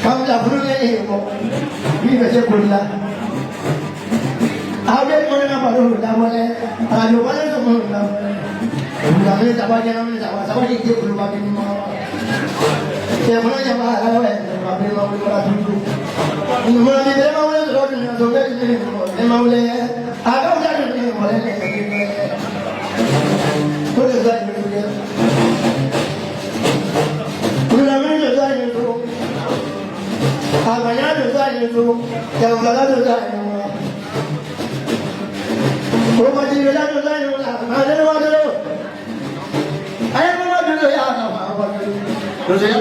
K'an bila furu kɛ e kɔ min bɛ se koli la. Aw bɛ mɔnɛ ka baro labɔ dɛ, arajo wale bɛ mɔnɛ labɔ dɛ. Wula saba jɛnɛ saba saba ni den kuluba bi ma. Cɛ fana ɲɛ b'a la yɛ, a bɛ ma wuli ka tutu. Ɲuman ni bɛ ma wuli sɔrɔ dun to bɛ ni ma wuli a ka wusa ni wale ne ko de sa ni wuli. Wula mi de sa ni to. A de sa ni to. Cɛ fila de sa ni wuli. O ma di la de sa ni wuli. A ne ma de. A ye ma de ya na ma wa. Do ya.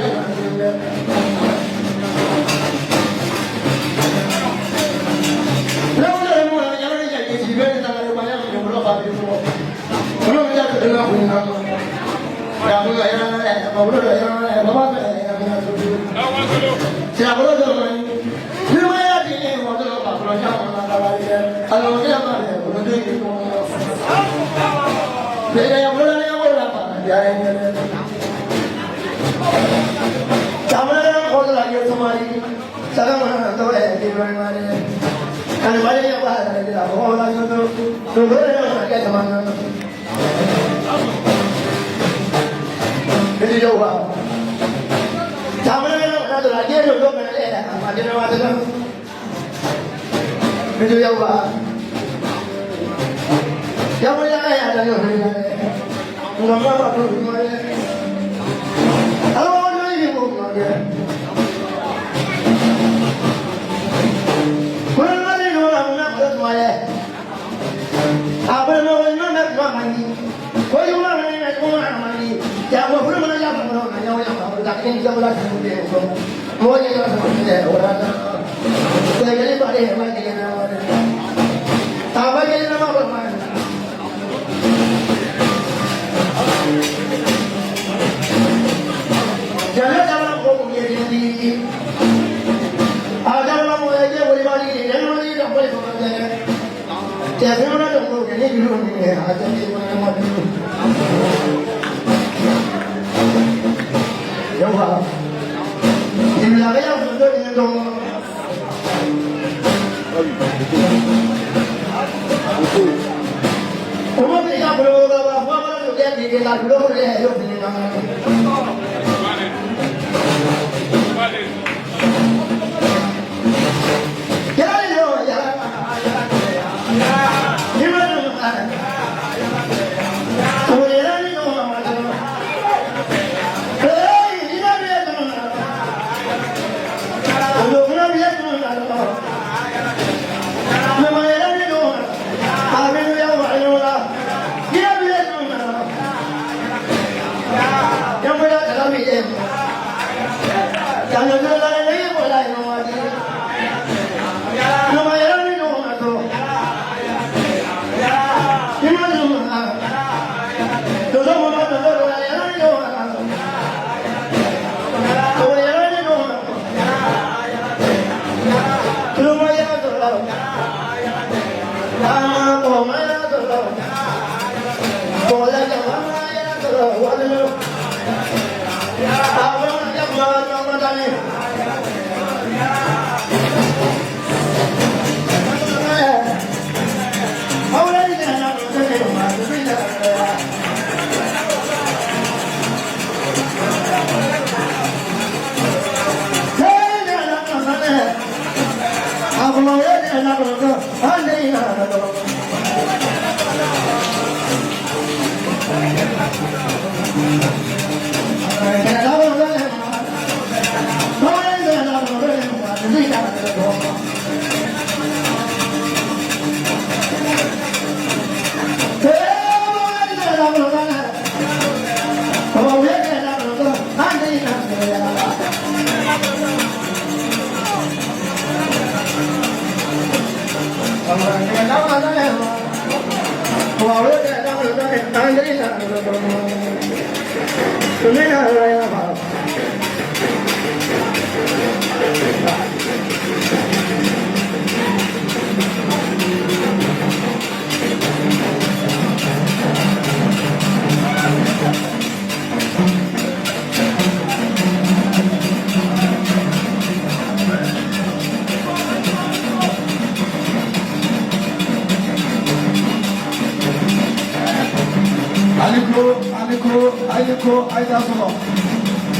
A ye ko a ye t'a sɔrɔ.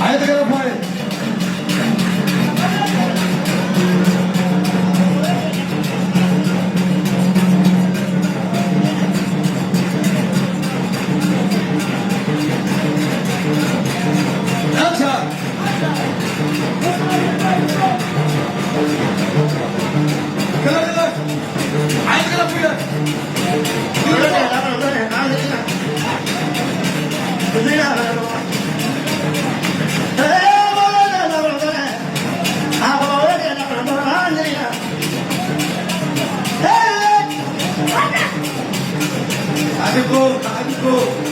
A ye tɛgɛrɛ fɔ a ye. Acha. Kala kala. A ye tɛgɛrɛ f'u ye. A ni ko, a ni ko.